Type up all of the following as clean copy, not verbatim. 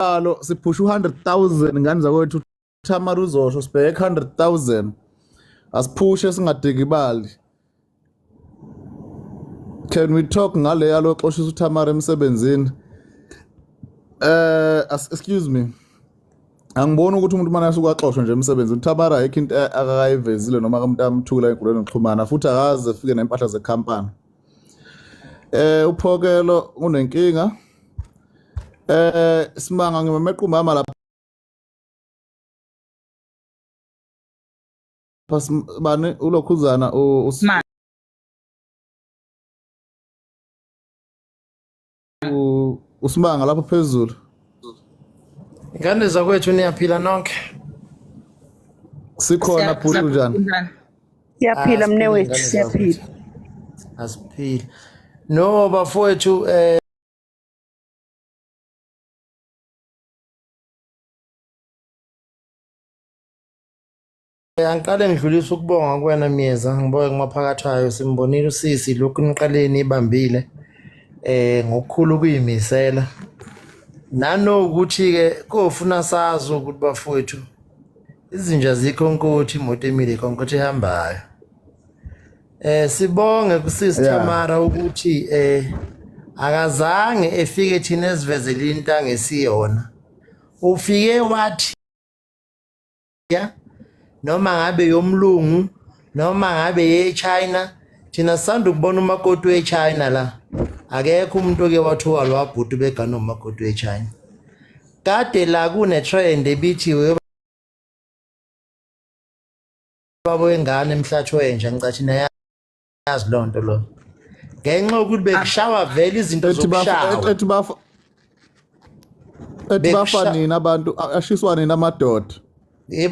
Isibalo siphusha u-100,000 ngane zakwethu. Thamara uzosho sibheke 100,000. Asiphushe singadikibali. Can we talk ngale yalo xoshisa uThamara emsebenzini? Excuse me. Angiboni ukuthi umuntu manje asuke axoshwe nje emsebenzini. UThamara ayikho into akakayivezile noma umuntu amthukela enkundleni yokuxhumana futhi akaze efike nempahla zekhampani. Uphokelo unenkinga. Simanga ngimeqa umama lapha bani ulokhuzana uSimanga lapha phezulu. Ingane zakwethu niyaphila nonke? Sikhona bhuti, unjani? Siyaphila mnewethu, siyaphila. Asiphila. No bafowethu angiqale ngidlulise ukubonga kuwena Myeza, ngibonge kumaphakathwayo simbonile usisi lokhu niqaleni ibambile ngokukhulu ukuyimisela. Nanokuthi ke kofuna sazi ukuthi bafowethu izinja zikho nkothi imoto emile konkothi ihambayo. Sibonge kusisi Tamara ukuthi akazange efike thina esivezele into angesiyona. Ufike wathi ya noma ngabe yomlungu noma ngabe yeChina, thina sisanda ukubona umakoti weChina la, akekho umuntu oke wathiwa lo wabhuti begana umakoti weChina. Kade la kune trend ebithi baba wengane emhlathi wenja, ngicathi nayazi loo nto lo, ngenxa yokuthi bekushawa vele izinto zokushawa. Ethi bafa ethi bafa nini abantu, ashiswa nini amadoda?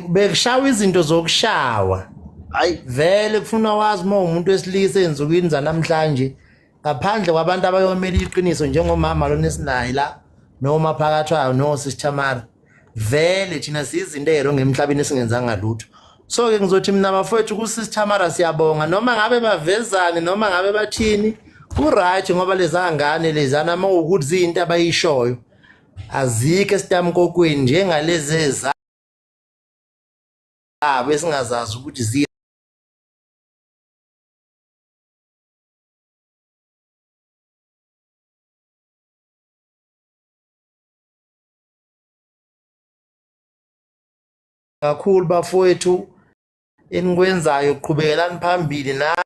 Bekushawa izinto zokushawa. Hayi vele kufuna wazi uma umuntu wesilisa ezinsukwini zanamhlanje, ngaphandle kwabantu abayomela iqiniso njengomama lona esinaye la noma phakathi wayo nosisi Thamara, vele thina siyizinto ey'ronge emhlabeni esingenzanga lutho. So-ke ngizothi mina bafowethu kusisi Thamara siyabonga, noma ngabe bavezane noma ngabe bathini ku-right, ngoba leza ngane lezana uma kuwukuthi ziyinto abayishoyo azikho esitamkokweni njengalezi ezabo esingazazi ukuthi ziyi kakhulu bafowethu enikwenzayo, qhubekelani phambili na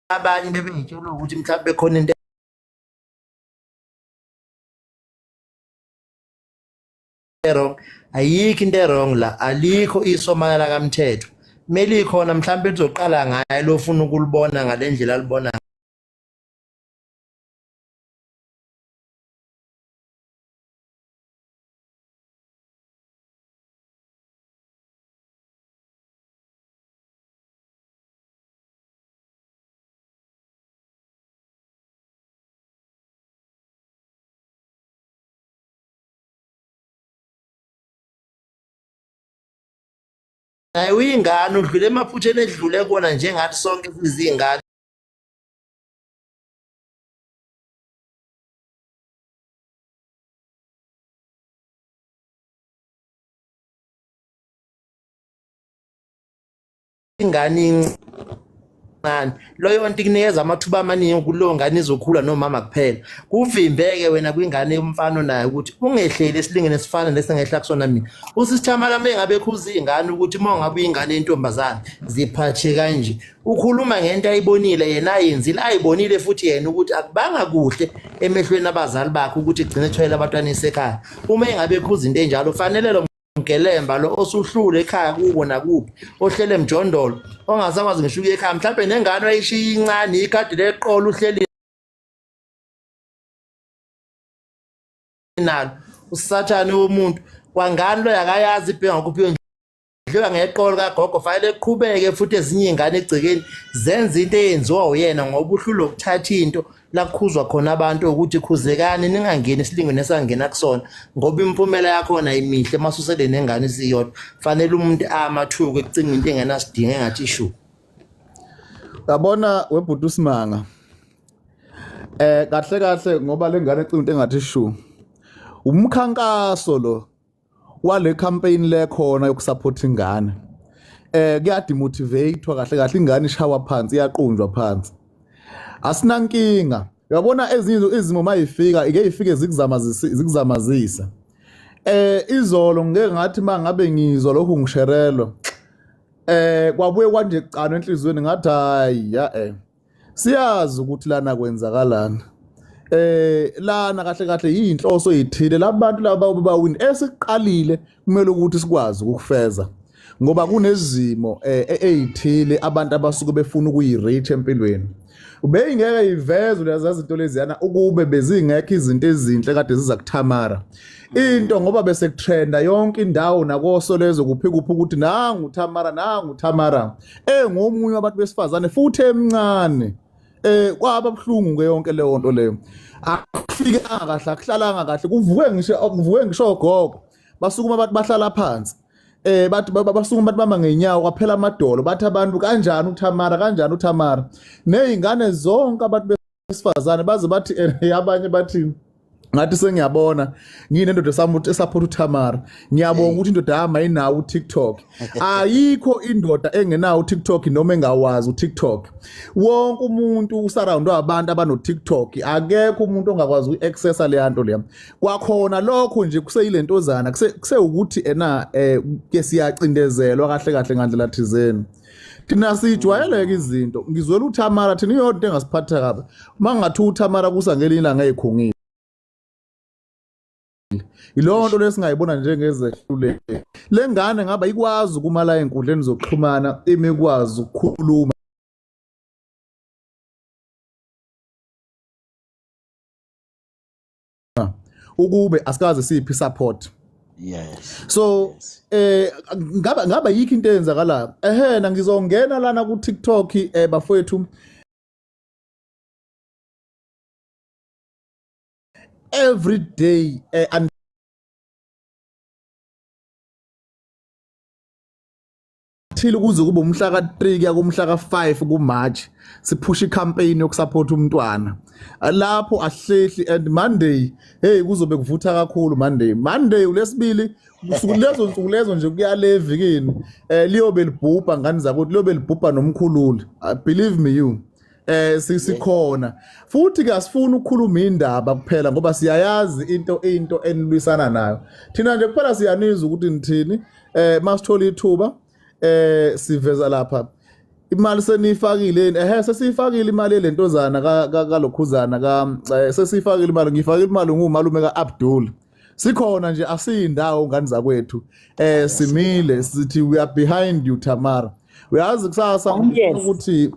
abanye bebeyitshela ukuthi mhlawumbe khona into wrong. Ayikho into wrong la, alikho isomana lakamthetho mele ikhona, mhlawumbe lizoqala ngaye lofuna ukulibona ngalendlela alibona naye. Uyingane, udlule emaphutheni edlule kona njengathi sonke sizingane. Ingane incane loyo nto ikunikeza amathuba amaningi kuleyo ngane izokhula nomama kuphela, kuvimbeke wena kwingane yomfana nayo ukuthi ungehleli esilingeni esifana nesengehla kusona mina. Usisithamala uma engabe ekhuza iy'ngane ukuthi uma ungabe uyingane yentombazane ziphathe kanje, ukhuluma ngento ayibonile yena ayenzile, ayibonile futhi yena ukuthi akubanga kuhle emehlweni abazali bakhe ukuthi gcine ethwele abantwana esekhaya. Uma engabe ekhuza into enjalo, fanele lo mgelemba lo osuhlule ekhaya kubo nakuphi, ohlele emjondolo, ongasakwazi ngisho ukuya ekhaya, mhlawumbe nengane wayishiya incane, ikhadi leqolo uhleli nalo, usathane womuntu kwangani loyo akayazi ibheka ngakuphi, yondliwa ngeqolo kagogo. Fanele eqhubeke futhi ezinye iy'ngane egcekeni zenze into eyenziwa uyena, ngoba uhlulwe ukuthatha into la kukhuzwa khona abantu ukuthi khuzekani ningangeni esilingweni esangena kusona, ngoba imiphumela yakhona imihle masusele nengane isiyodwa. Fanele umuntu amathuko ekucinga into engenasidingo engathi shu. Yabona webhuti uSimanga. Kahle kahle ngoba lengane ecinga into engathi shu. Umkhankaso lo wale campaign le khona yokusupport ingane. Kuyademotivate kahle kahle ingane ishawa phansi iyaqunjwa phansi. Asinankinga. Uyabona ezinye izimo mayifika ike ifike zikuzama zikuzamazisa. Izolo ngeke ngathi mangabe ngizwa lokhu ngisherelwa. Kwabuye kwanje kucano enhlizweni ngathi hayi ya siyazi ukuthi lana kwenzakalani. Lana kahle kahle yinhloso ezithile labantu laba bawini esiqalile kumele ukuthi sikwazi ukufeza ngoba kunezimo ezithile abantu abasuke befuna ukuyireach empilweni. Ubeyingeke ivezwe lezi zinto leziyana ukube bezingekho izinto ezinhle kade ziza kuThamara. Into ngoba bese kutrenda yonke indawo nakosolezo kuphi kuphi ukuthi nangu Thamara nangu Thamara engomunye wabantu besifazane futhi emncane. Kwaba buhlungu ke yonke leyo nto leyo. Akufikanga kahle akuhlalanga kahle kuvuke ngisho ogogo basukuma abantu bahlala phansi. Bathi basukuma bathi bama ngenyawo kwaphela amadolo bathi abantu kanjani uThamara kanjani uThamara nezingane zonke abantu besifazane baze bathi abanye bathi ngathi sengiyabona nginendoda sami esupport uThamara ngiyabonga ukuthi indoda yami ayinawo uTikTok. Ayikho indoda engenawo uTikTok noma engawazi uTikTok. Wonke umuntu usurroundwe abantu abano TikTok, akekho umuntu ongakwazi uku-accessa le nto leya. Kwakhona lokho nje kuseyilentozana kusewukuthi ena ke siyacindezelwa kahle kahle ngandlela thizeni. Thina sijwayeleke izinto. Ngizwela uThamara thina iyodwa into engasiphatha kabi. Uma ngathiwa uThamara kusa ngelinye ilanga eyikhungile. Yilowo nto lesingayibona njengezehluleki. Le ngane ngaba ikwazi ukuma la ey'nkundleni zokuxhumana ime ikwazi ukukhuluma. Ukube asikaze siphi support. Yes. So Yes. Ngaba yikho into eyenzakalayo. Ehena ngizongena lana ku TikTok bafowethu every day until kuze kube umhla ka3 kuya kumhla ka5 kuMarch siphusha icampaign yokusupport umntwana lapho ahlehli. And Monday, hey, kuzobe kuvutha kakhulu Monday ulesibili usuku lezo nsuku lezo nje kuya le evikini liyobe libhubha ngani zakuthi liyobe libhubha nomkhululi. Believe me you, sikhona futhi ke asifuni ukukhuluma indaba kuphela ngoba siyayazi into enilwisana nayo. Thina nje kuphela siyanizwa ukuthi nithini. Masithola ithuba siveza lapha imali seniyifakile yini? Ehe, sesiyifakile imali lentozana kalokhuzana ka sesiyifakile imali, ngifakile imali ngumalume kaAbdul. Sikhona nje asiyindawo ngani zakwethu, simile sithi we are behind you Tamara. Uyazi kusasa Yes. ukuthi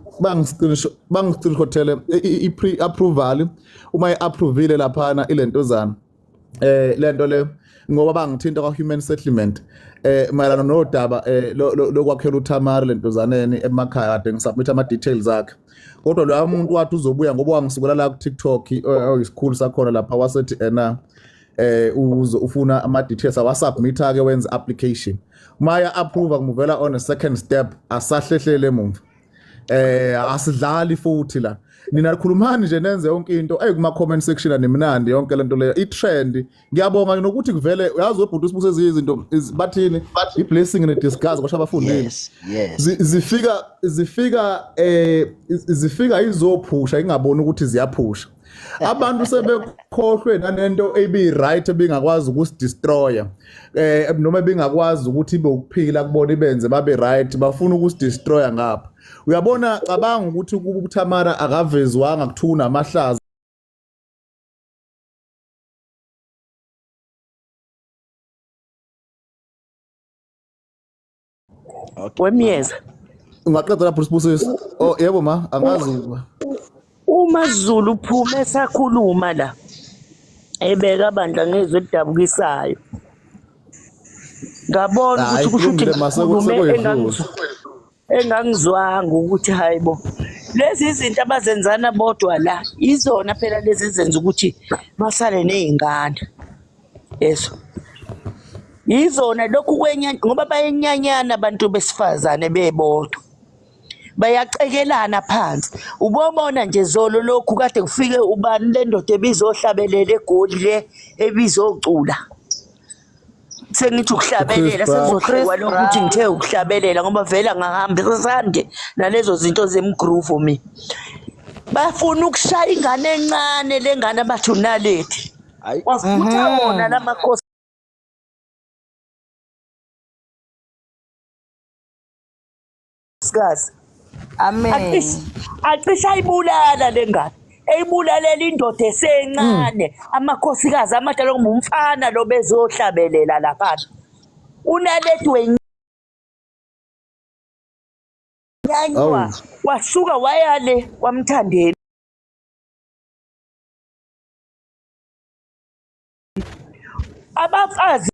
bangiscreenshothele i-pre approval uma i-approvile laphana ilentozana lento le ngoba bangithinta kwa human settlement mayelana nodaba lokwakhela uThamara lentozaneni emakhaya kade ngisubmit ama details akhe, kodwa lo muntu wathi uzobuya ngoba wangisukela la ku TikTok oyisikhulu sakhona lapha wasethi ena uzo ufuna ama details awasubmit ke wenza application maya approve kumuvela on a second step asahlehlele emumva. Asidlali futhi la, nina khulumani nje nenze yonke into ey kuma comment section animnandi yonke lento leyo i trend. Ngiyabonga nokuthi kuvele uyazi webhuti usibuse ezinye izinto bathini i blessing in a disguise kwasho abafundile. Yes. Zifika izophusha ingaboni ukuthi ziyaphusha. Abantu sebekhohlwe nanento ebi right ebingakwazi ukusidestroya noma ebingakwazi ukuthi ibe ukuphila kubona ibenze babe right, bafuna ukusidestroya ngapha. Uyabona, cabanga ukuthi uThamara akavezwanga kuthuna amahlaza. Okay. Wemyeza. Ungaqeda lapho Sibusiso. Oh yebo ma, angazi. Uma Zulu uphume sakhuluma la ebeka bandla ngezwe elidabukisayo. Ngabona Hayi, ukuthi kusho ukuthi kulungile ma, ngikhulume sekwedlule. Engangizwanga ukuthi hayibo lezi izinto abazenzana bodwa la izona phela lezi ezenza ukuthi basale nezingane. Yeso. Yizona lokhu kwenya ngoba bayenyanyana abantu besifazane bebodwa. Bayacekelana phansi. Ubobona nje zolo lokhu kade kufike ubani le ndoda ebizohlabelela eGoli le ebizocula. Sengithi ukuhlabelela sekuzohlekwa lokhu ukuthi ngithe ukuhlabelela ngoba vele angahambi sesande nalezo zinto zemgroove mina. Bafuna ukushaya ingane encane lengane abathi unaledi. Wafutha wona lamakhosi. Sikazi. Amen. Acishe ayibulala le ngane. Eyibulalela indoda esencane, amakhosikazi amadala ngumfana lo bezohlabelela lapha. Unaledi wenyanywa wasuka wayale kwamthandeni. Abafazi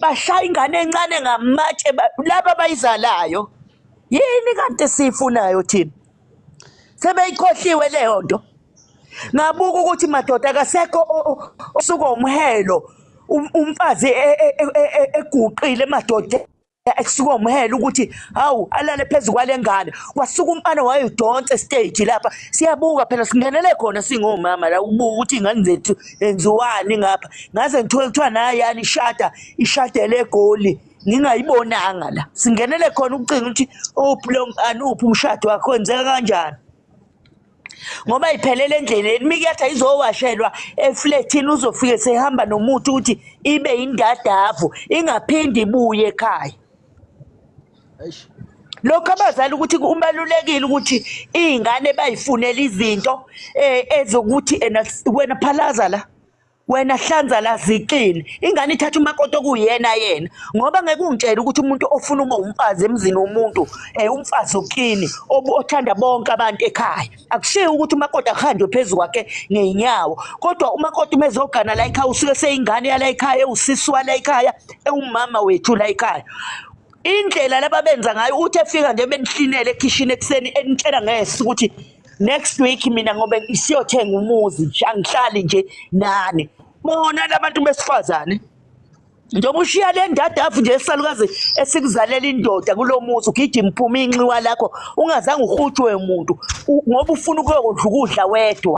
bashaya ingane encane ngamatshe laba abayizalayo. Yini kanti esiyifunayo thina? Sebeyikhohliwe leyo nto. Ngabuka ukuthi madoda akasekho osuka umhelo umfazi eguqile madoda ekusuka umhelo ukuthi hawu alale phezu kwale ngane. Kwasuka umfana wayidonsa stage lapha. Siyabuka phela singenele khona singomama la ukubuka ukuthi ingane zethu enziwani ngapha. Ngaze ngithiwe kuthiwa nayani ishada ishadele eGoli ngingayibonanga la. Singenele khona ukucinga ukuthi uphi lo mfana uphi umshado wakhe wenzeka kanjani. Ngoba iphelele endleleni mikiyathi ayizowashelwa eflethini uzofike sehamba nomuthi ukuthi ibe indadavu ingaphindi ibuye ekhaya. Lokho abazali ukuthi kubalulekile ukuthi iy'ngane bayifunele izinto ezokuthi ena wena phalaza la wena hlanza la zikline ingane ithatha umakoti okuyena yena ngoba ngeke ungitshele ukuthi umuntu ofuna ukuba umfazi emzini womuntu umfazi oklini othanda bonke abantu ekhaya akushiwo ukuthi umakoti akuhanjwe phezu kwakhe ngey'nyawo kodwa umakoti uma ezogana la ekhaya usuke seyingane yala ekhaya ewusisi wala ekhaya ewumama wethu la ekhaya. Indlela laba benza ngayo uthi efika nje benihlinele ekhishini ekuseni enitshela ngesu ukuthi next week mina ngobe siyothenga umuzi nje angihlali nje nani. Bona labantu besifazane njengoba ushiya le ndadafu nje esalukazi esikuzalela indoda kulo muzi ugijima uphuma inxiwa lakho ungazange uhutshwe umuntu ngoba ufuna ukuyokudla ukudla wedwa.